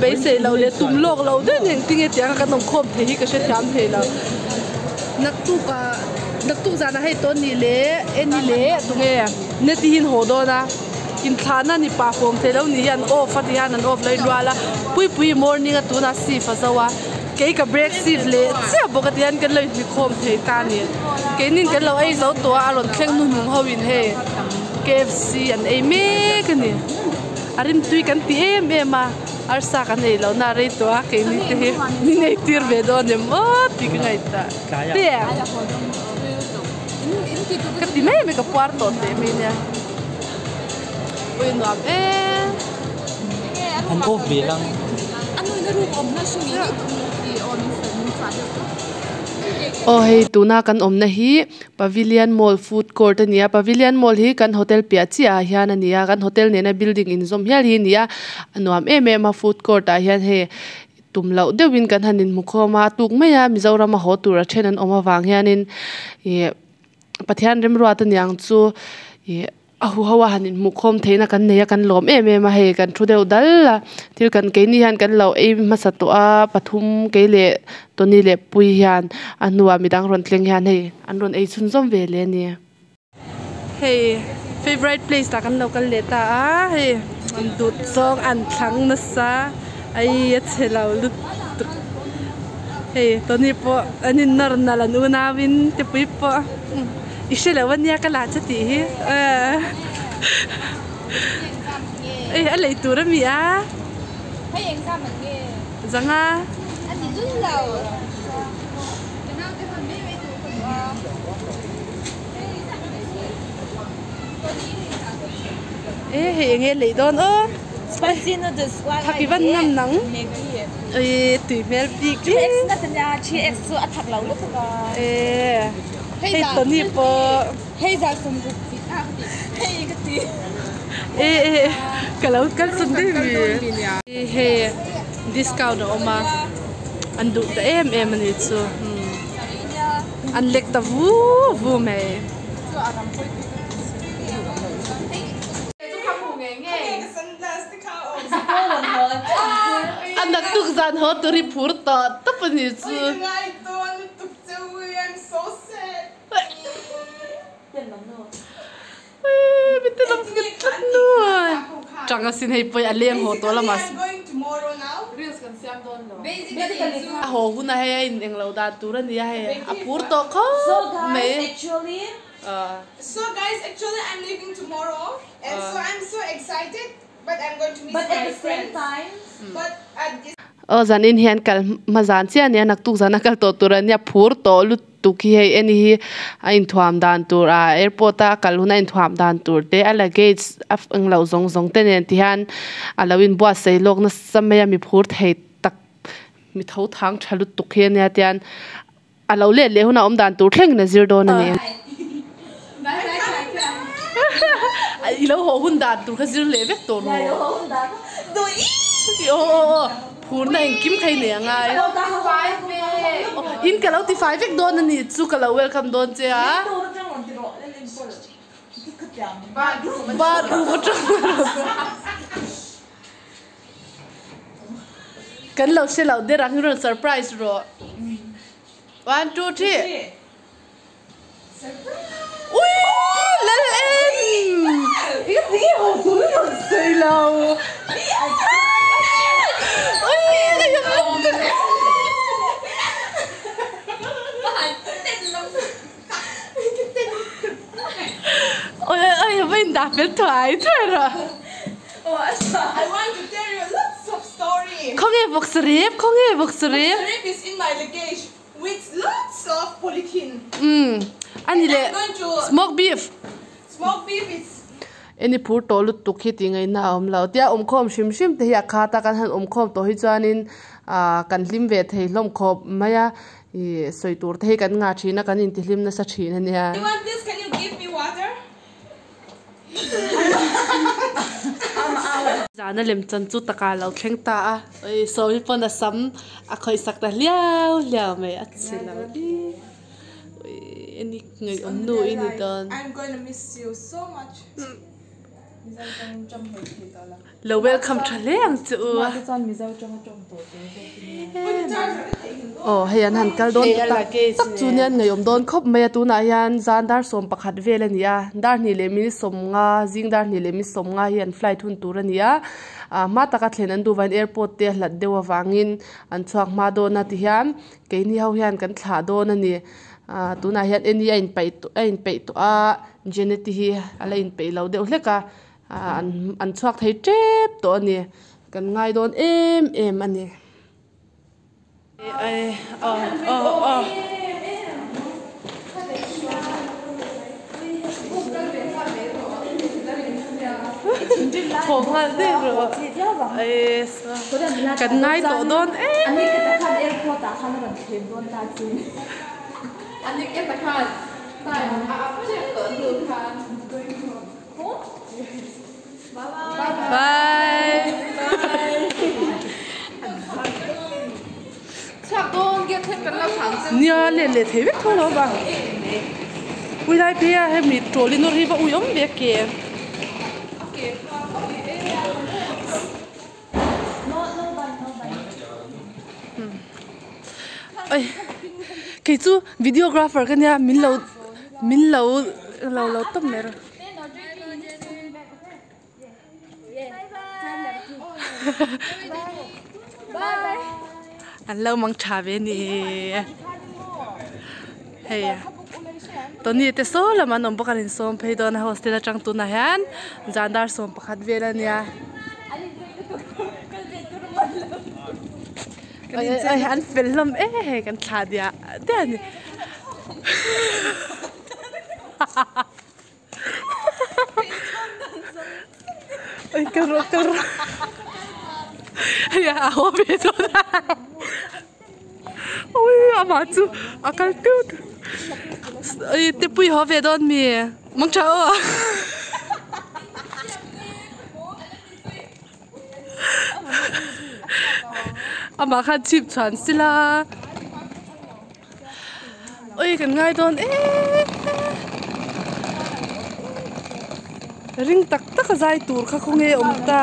Beisei loh leh tum lawk loh deuhin engtin nge tiang a kan awm khawm thei hi ka hrethiam thei lo. Naktuk ah naktuk zanah hei tawn ni leh Annie leh tunge Neti hi an haw dawn a inthlahna ni pah fawm thei lo ni hian off a ti hian an off lo in rual a Puipuii morning a tunah shift a zo a kei ka break shift leh chiah bawk a ti hian kan lo inhnikhawm thei ta a ni keinin kan lo ei zo tawh a a rawn thleng hnuhnung ho in hei KFC an ei mek a ni a rimtui kan ti em em a. Arsa kan ei lohna a rei tawh a, keini te hi min ei tir ve dawn em aw tih ka ngaihtuah te ka ti mai mai ka puar tawh teh mai nia ui nuam e. An off ve lang. Aw hei tuna kan awmna hi Pavilion Mall food court a ni a, Pavilion Mall hi kan hotel piah chiah ah hian a ni a, kan hotel nena building inzawm hial hi a ni a, a nuam em em a food court ah hian hei tum loh deuhin kan han inhmu khawm a, a tuk mai a Mizoram a haw tur a then an awm avang hianin ih Pathian remruat aniang chu ih. A huho a han inhmuh khawm theihna kan nei a kan lawm em em a hei kan thu deuh dal a thil kan keini hian kan lo ei hmasa tawh a pathum kei leh Tony leh Puii hian a hnuah midang rawn thleng hian hei an rawn ei chhunzawm ve leh a ni. Hei favourite place ah kan lo kal leh ta a hei an dut zawng an thlang nasa ai a chhe lo lutuk hei Tony pawh an in nawr nalh an unau in te pui pawh. I hre lo ania ka la che tih hi eh a lei tur ami a zanga eh hei enge lei dawn aw thak i van ngam nang ui tui hmel bik eh. Hei Tony pawh. Hei zah sawmruk tih ah ka ti. Hei ka ti. E e ka lo kal chun daih mi. Hei discount a awm a an duh ta em em a ni chu an lek ta vu vu mai. A naktuk zan haw tur hi phur tawh tawp a ni chu. Tang asin hei pawh a leng haw tawh lamah a haw hunah hei a in englo dan tur a nia hei a phur tawh khawp mai. Aw zanin hian kal hma zan chiah a nia naktuk zana kal tawh tur a nia phur tawh lutuk hi hei eni hi a inthuam dan tur ah airport a kal hun a inthuam dan tur te a luggage a englo zawng zawng te nen ti hian a lo inbuatsaih lawk nasa mai a mi phur thei tak mi tho thang tha lutuk hi a nia tian A lo let leh hunah awm dan tur thlengin a zir dawn a ni. I lo haw hun dan tur kha zir leh vek tawh rawh. Aw aw aw phurna engkim kha i nei a ngai. In ka lo tifai vek dawn a ni chu ka lo welcome dawn che a. Bathroom atang. Kan lo hre loh der ang hi rawn surprise rawh. One two three. Ui lal en. I ti ho tu ni rawn sawi lo. Ui ka yam lutuk. Oi oi oi va in dah fel thuai thuai rawh. I want to tell you lots of story. Khawnge vawksa rep khawnge vawksa rep. Vawksa rep is in my luggage with lots of polythene. Umm ani leh smoked beef. Smoked beef is. Eni phur tawh lutuk hi tih ngaihna a awm lo. Tia awmkhawm hrim hrim te hi a khat a kan han awmkhawm tawh hi chuanin ah kan hlim ve thei hlawm khawp mai a. Ih sawi tur te hi kan ngah thin a kan intihlim nasa thin a nia. You want this can you give me water? Zana lem chan chu taka lo thleng ta a oi sawi pawn a sam a khawih sak ta hliau hliau mai a che lo hi oi eni ngaihawm nu i ni dawn. I'm going to miss you so much. Lo welcome tha hle ang che u. Aw hei an han kal dawn tak tak chu nia an ngaihawm dawn khawp mai a tunah hian zan dar sawm pakhat vel a ni a dar hnih leh minute sawmnga zing dar hnih leh minute sawmnga hi an flight hun tur a ni a ah hma taka thlen an duh vangin airport te a hlat deuh avangin an chhuak hma dawn a tihian keini ho hian kan thlah dawn a ni ah tunah hian Annie a inpeih tawh a inpeih tawh a Jenet-i hi a la inpeih lo deuh hlek a. Ah an chhuak thei tep tawh a ni kan ngai dawn em em a ni. Kan ngai tawh dawn em. Bye. Nia len leh thei vek tho lo vang. Ui lai phei a hemi trolley nawr hi va ui awm ve a ke. Oi kei chu videographer ka nia min lo min lo lo lo tawp mai rawh. An lo mang tha ve ni hei Tony te saw lam an awm bawk a an insawm phei dawn a hostel atang tunah hian zan dar sawm pakhat vel a nia an fel hlawm em hei kan thlah diah diah a ni. Oi ka rawh ka rawh hei a haw ve dawn a ui amah chu a kal teuh teuh ui te pui haw ve dawn mi mang tha aw amah khan chhip chhuan sila. Ui kan ngai dawn em ring tak tak a zai tur kha khawnge awm ta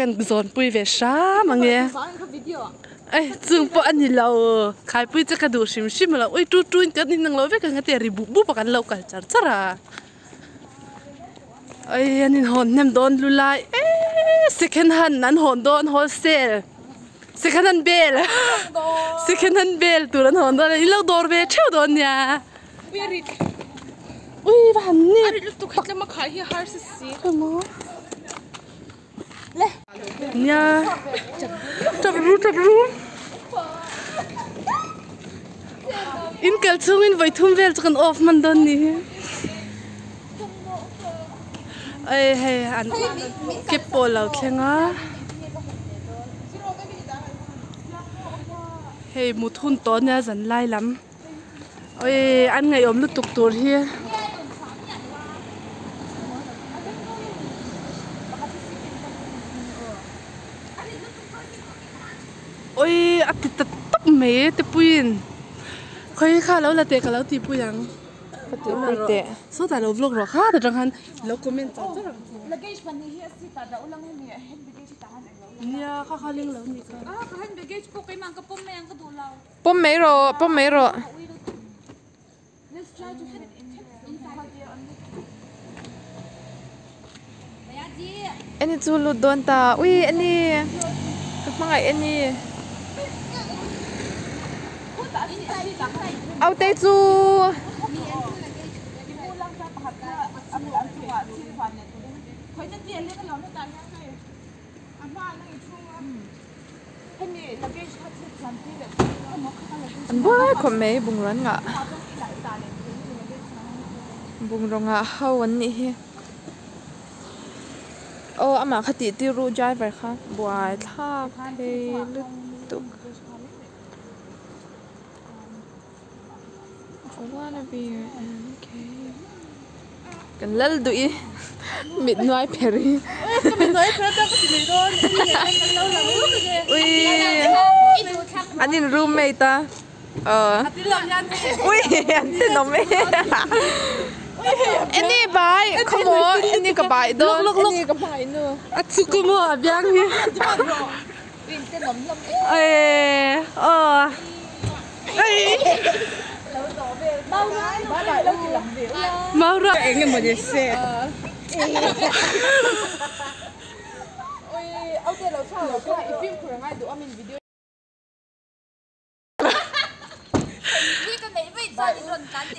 kan zawn pui ve hram ang e ei chung pawh a ni lo khaipui che ka duh hrim hrim lo ui tu tu in kan inang lo vek ang a tia ri bup bup a kan lo kal char char a ui an inhawn hnem dawn lu lai eee second hand an hawn dawn wholesale. Second hand bel second hand bel tur an hawn dawn a in lo dawr ve theuh dawn nia ui va han ni nia tap ru tap ru in kal chhungin vawi thum vel chu kan off hman dawn ni hi Ei hei an kep pawh lo thleng a hei mut hun tawh ania zan lai lam awii an ngaihawm lutuk tur hi. Awii a ti ta tawp mai e te puiin khawi kha lo la teh ka lo tihpui ang. Ka tih pui teh. Sawtah lo vlog rawh kha ta tang khan lo comment char char ang che. Luggage pahnih hi a seat ah dah ulang hemi a hand baggage hi tah han eng lo la. Nia kha kha leng lo ni kha. Ah ka hand baggage pawh keimah ka pawm mai ang ka duh lo. Pawm mai rawh pawm mai rawh. Let's try to fit it inside. Eni chu lut dawn ta ui eni ka hmangaih eni aute chu an buai khawp mai bungraw an ngah bungraw ngah ho an nih hi. Aw amah kha tih tir ru driver kha buai thlak thei lutuk. I wanna be your MK kan lal duh i mit nuai pher hi ui an in roommate a aw ui an tenawm e. Eni bai khawmaw eni ka bai dawn Luk luk luk a chu ku maw a biang hi e aw ei Maura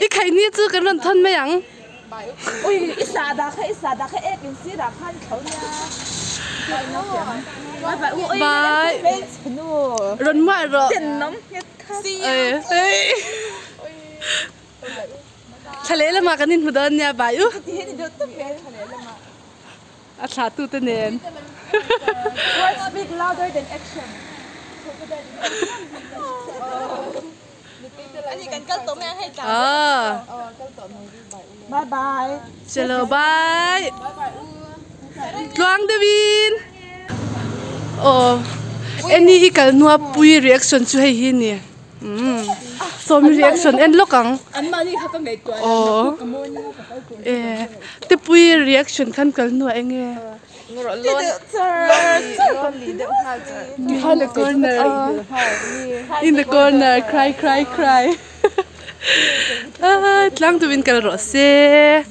I khaini chu kan rawn thawn mai ang. Bye. Rawn muah rawh. Thla leh lamah kan inhmu dawn nia bai u. A thla tu te nen. Words speak louder than action. Ah. Bye bye. Chalo bye. Tluang deuhin. Aw. Eni i kal hnua pui reaction chu hei hi ni. Umm sawmi reaction en lawk ang. Aw e tepui reaction khan kal hnuah eng nge. In the corner in the corner cry cry cry ah tlang tumin kal rawh se.